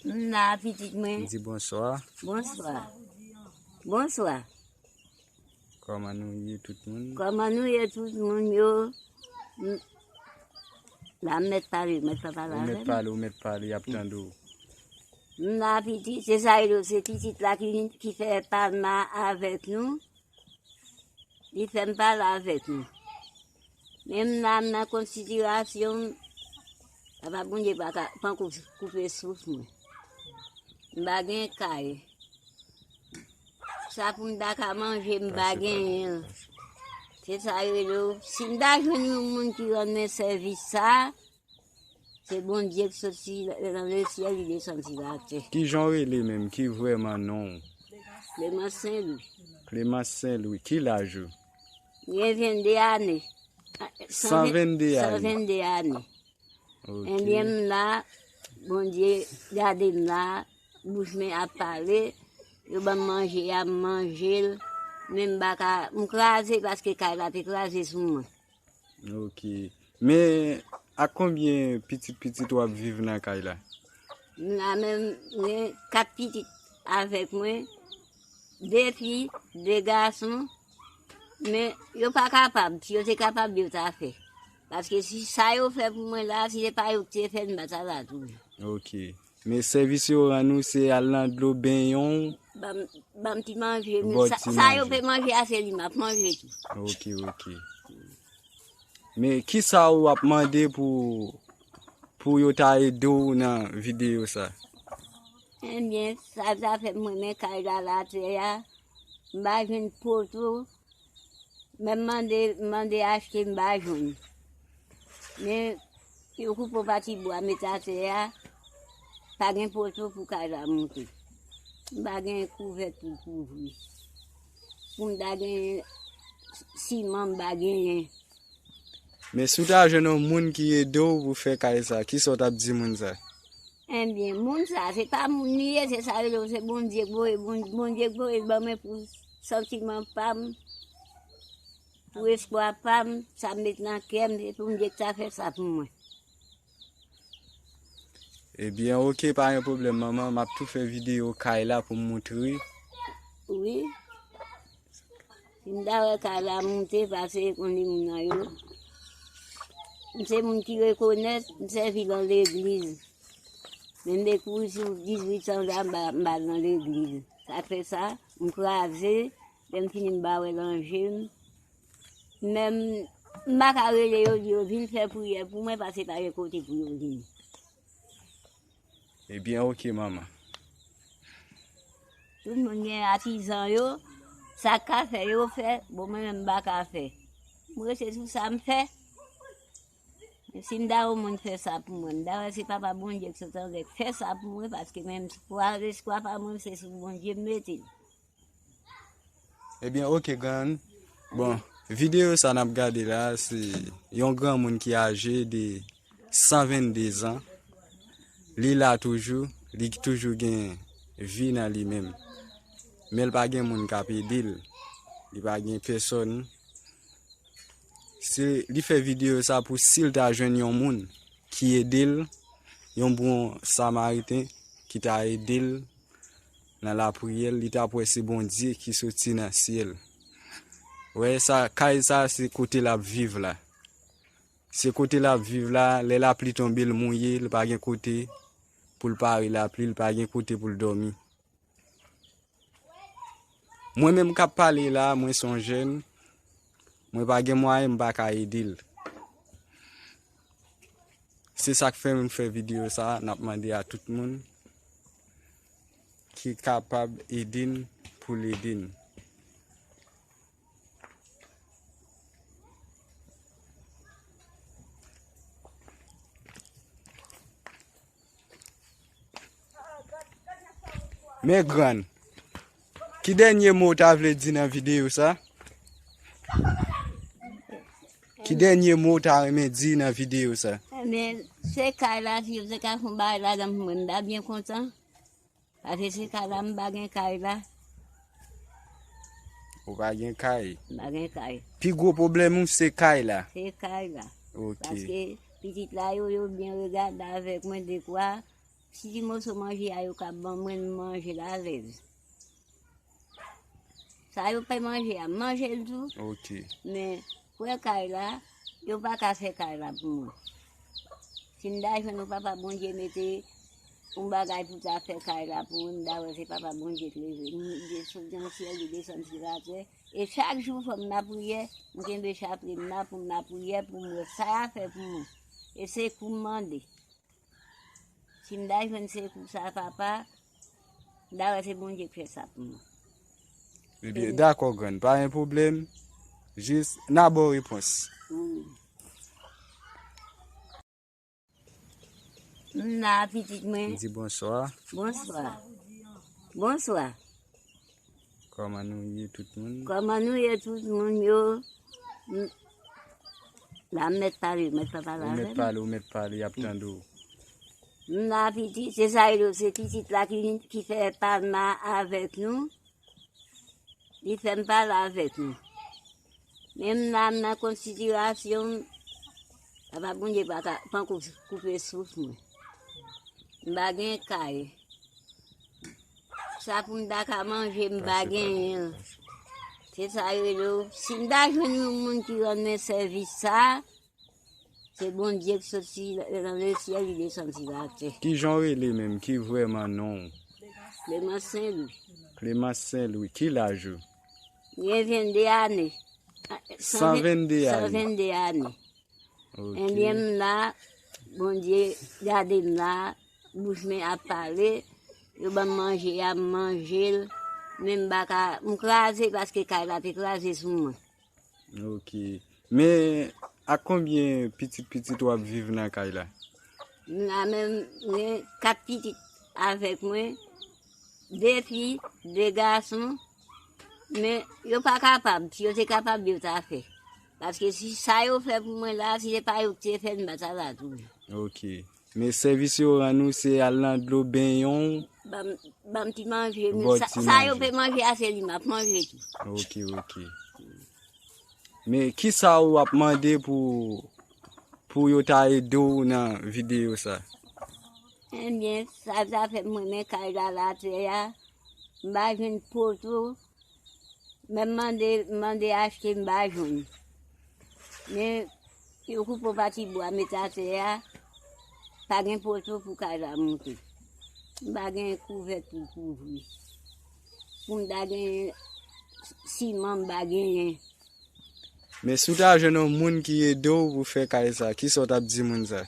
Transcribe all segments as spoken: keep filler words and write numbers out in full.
M la, pitit mwen. M di bonswa. Bonswa. Bonswa. Kòman nou ye, tout moun? Kòman nou ye, tout moun yo? M, la, m mèt pale, m mèt pa pale avè nou. Ou mèt pale, ou mèt pale, y ap tande w. M la, pitit, se sa yo, se pitit la ki vin, ki fè palma avèk nou. Li fè m pale avèk nou. Men m la, m nan konsiderasyon, papa Bondye pa ka, panko koupe souf mwen. M pa gen kay. Sa pou m ta ka manje, m pa genyen. Se sa yo rele w. Si m ta jwenn yon moun ki rann mwen sèvis sa, se Bondye ki soti nan lesyèl, li desann sou latè. Ki jan w rele menm? Ki vrèman non w? Clémence Saint-Louis. Clémence Saint-Louis. Ki laj ou? M gen vennde ane. San vennde ane. San vennde ane. Ok. Ebyen, m la, Bondye gade m la, bouch mwen ap pale, yo ban m manje a, m manje l, men m pa ka, m kraze paske kay la te kraze sou mwen. Ok. Men, ak konbyen pitit pitit w ap viv nan kay la? M la menm, m gen kat pitit avèk mwen, de fi, de gason, men yo pa kapab, si yo te kapab, yo ta fè. Paske si sa yo fè pou mwen la, si se pa yo ki te fè l, m pa ta la toujou. Ok. Men sèvis yo rann ou, se al nan dlo benyen w, ban m, ban m ti manje. Sa, sa yo fè manje a, se li m ap manje tou. Ok, ok. Men kisa w ap mande pou, pou yo ta ede w nan videyo sa? Ebyen, sa ta fè m renmen kay la, latè a. M pa jwenn poto. Men m mande, m mande achte, m pa jwenn. Men yo koupe yon pati bwa, mete atè a, pa gen poto pou kay la moute. M pa gen kouvèt pou kouvri. Pou m ta gen siman, m pa genyen. Men si w ta jwenn yon moun ki ede w pou fè kay sa, kisa w t ap di moun sa? Ebyen, moun sa, se pa moun li ye, se sa yo rele w, se Bondye k voye, Bon-, Bondye k voye l ban mwen pou santiman pa m, pou espwa pa m, sa m met nan kè m, se Bondye k ta fè sa pou mwen. Ebyen, ok, pa gen pwoblèm, manman, m ap tou fè videyo kay la pou m moutre. Wi. Si m ta wè kay la moute, pase konn li moun nan yo. M se moun ki rekonèt, m sèvi nan legliz. Men m te kouri sou dizuit an la, m pa, m pa al nan legliz. Sa k fè sa, m kraze, lè m fini m pa wè nan je m. Men m, m pa ka rele yo, di yo vin fè priyè pou mwen, paske pa gen kote pou yo vin. Ebyen, ok, manman. Tout moun gen atizan yo, sa k ka fè yo fè, bon, mwen menm m pa ka fè. M rete sou sa m fè. Si m ta wè yon moun fè sa pou mwen, m ta wè se Papa Bondye ki sot anlè k fè sa pou mwen, paske menm espwa, espwa pa mwen, se sou Bondye m mete l. Ebyen, ok, grann. Bon, videyo sa n ap gade la, se yon granmoun ki aje de san vennde zan. Li la toujou, li toujou gen vi nan li menm. Men l pa gen moun k ap ede l. Li pa gen pèsòn. Se, li fè videyo sa pou si l ta jwenn yon moun ki ede l, yon bon samariten ki ta ede l nan lapriyè l, li t ap wè se Bondye ki soti nan syèl. Wè sa, kay sa, se kote l ap viv la. Se kote l ap viv la, lè lapli tonbe, l mouye, li pa gen kote pou l pare lapli, li pa gen kote pou l dòmi. Mwen menm k ap pale la, mwen se yon jèn, mwen pa gen mwayen, m pa ka ede l. Se sa k fè m fè videyo sa a, n ap mande a tout moun ki kapab ede n pou l ede n. Men grann, ki dènye mo w ta vle di nan videyo sa? Ki dènye mo w ta renmen di nan videyo sa? Ebyen, se kay la, si yo te ka fè yon bagay ladan pou mwen, m ta byen kontan. Paske se kay la, m pa gen kay la. Ou pa gen kay? M pa gen kay. Pi gwo pwoblèm ou se kay la? Se kay la. Ok. Paske pitit la yo, yo byen regade avèk mwen dekwa. Si ti moso manje a yo ka ban mwen, m manje l alèz. Sa yo pè manje a, m manje l tou. Ok. Men, frè kay la, yo pa ka fè kay la pou mwen. Si m ta jwenn yon papa Bondye mete yon bagay pou ta fè kay la pou mwen, m ta wè se papa Bondye k leve. M deside nan syèl, li desann sou latè. E chak jou fò m nan priyè, m kenbe chaple m nan pou m nan priyè pou m wè sa y a fè pou mwen. E se kou m mande. Si m ta jwenn sekou sa, papa, m ta wè se Bondye k fè sa pou mwen. Ebyen, dakò, grann, pa gen pwoblèm. Jis, n a ba w repons. Wi. M la, pitit mwen. M di bonswa. Bonswa. Bonswa. Kòman nou ye, tout moun? Kòman nou ye, tout moun yo? M, la, m mèt pale, m mèt pa pale avè m? Ou mèt pale, ou mèt pale, y ap tande w. M la, pitit, se sa yo, se pitit la ki vin, ki fè palma avèk nou. Li fè m pale avèk nou. Men m la, m nan konsitirasyon, papa Bondye pa ka, panko koupe souf mwen. M pa gen kay. Sa pou m ta ka manje, m pa genyen. Se sa yo rele w. Si m ta jwenn yon moun ki rann mwen sèvis sa, se Bondye k soti nan lesyèl, li desann sou latè. Kijan w rele menm? Ki vrèman non w? Clémence Saint-Louis. Clémence Saint-Louis. Ki laj ou? M gen vennde ane. San vennde ane. San vennde ane. Ok. Ebyen, m la, Bondye gade m la, bouch mwen ap pale, yo ban m manje a, m manje l, men m pa ka, m kraze paske kay la te kraze sou mwen. Ok. Men, ak konbyen pitit pitit w ap viv nan kay la? M la menm, m gen kat pitit avèk mwen, de fi, de gason, men yo pa kapab, si yo te kapab, yo ta fè. Paske si sa yo fè pou mwen la, si se pa yo ki te fè l, m pa ta la toujou. Ok. Men sèvis yo rann ou, se al nan dlo, benyen w, ban m, ban m ti manje, men ba w sa, ti sa yo manje. Pe manje a, se li m ap manje tou. Ok, ok. Men kisa w ap mande pou, pou yo ta ede w nan videyo sa? Ebyen, sa ta fè m renmen kay la, latè a, m pa jwenn poto. Men m mande, m mande achte, m pa jwenn. Men yo koupe yon pati bwa, mete atè a, pa gen poto pou kay la moute. M pa gen kouvèt pou kouvri. Pou m ta gen siman, m pa genyen. Men si w ta jwenn yon moun ki ede w pou fè kay sa, kisa w t ap di moun sa?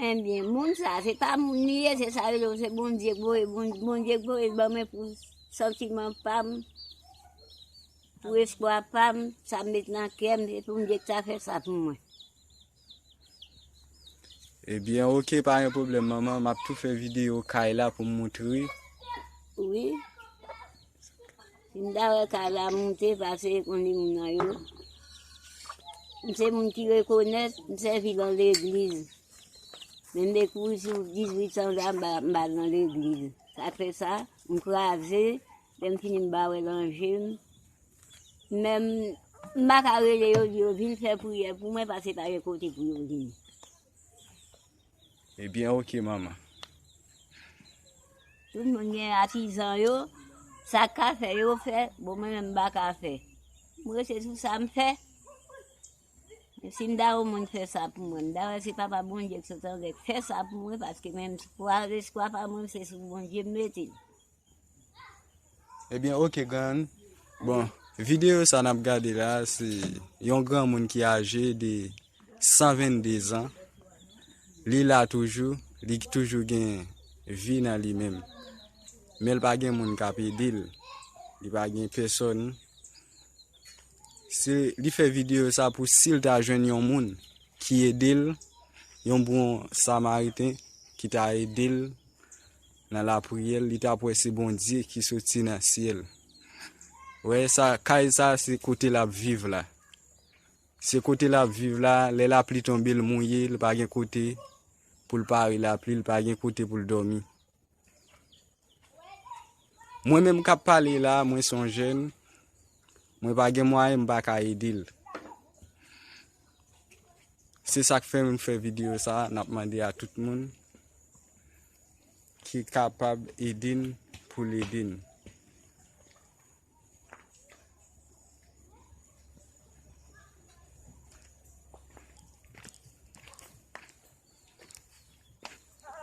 Ebyen, moun sa, se pa moun li ye, se sa yo rele w, se Bondye k voye, Bon-, Bondye k voye l ban mwen pou santiman pa m, pou espwa pa m, sa m met nan kè m, se Bondye k ta fè sa pou mwen. Ebyen, ok, pa gen pwoblèm, manman, m ap tou fè videyo kay la pou m moutre. Wi. Si m ta wè kay la moute, pase konnen moun nan yo. M se moun ki rekonèt, m sèvi nan legliz. Men m te kouri sou dizuit an la, m pa, m pa al nan legliz. Sa k fè sa, m kraze, lè m fini m pa wè nan je m. Men m, m pa ka rele yo, di yo vin fè priyè pou mwen, paske pa gen kote pou yo vini. Ebyen, ok, manman. Tout moun gen atizan yo, sa k ka fè yo fè, bon, mwen menm m pa ka fè. M rete sou sa m fè. Si m ta wè yon moun fè sa pou mwen, m ta wè se Papa Bondye k sot anlè k fè sa pou mwen, paske menm lespwa pa mwen, se sou Bondye m mete l. Ebyen, ok, grann. Bon, videyo sa n ap gade la, se yon granmoun ki aje de san vennde zan. Li la toujou, li toujou gen vi nan li menm. Men l pa gen moun k ap ede l. Li pa gen pèsòn. Se, li fè videyo sa pou si l ta jwenn yon moun ki ede l, yon bon samariten ki ta ede l nan lapriyè l, li t ap wè se Bondye ki soti nan syèl. Wè sa, kay sa, se kote l ap viv la. Se kote l ap viv la, lè lapli tonbe, l mouye, l pa gen kote pou l pare lapli, l pa gen kote pou l dòmi. Mwen menm k ap pale la, mwen se yon jèn, mwen pa gen mwayen, m pa ka ede l. Se sa k fè m fè videyo sa, n ap mande a tout moun. ki kapab ede n pou l ede n.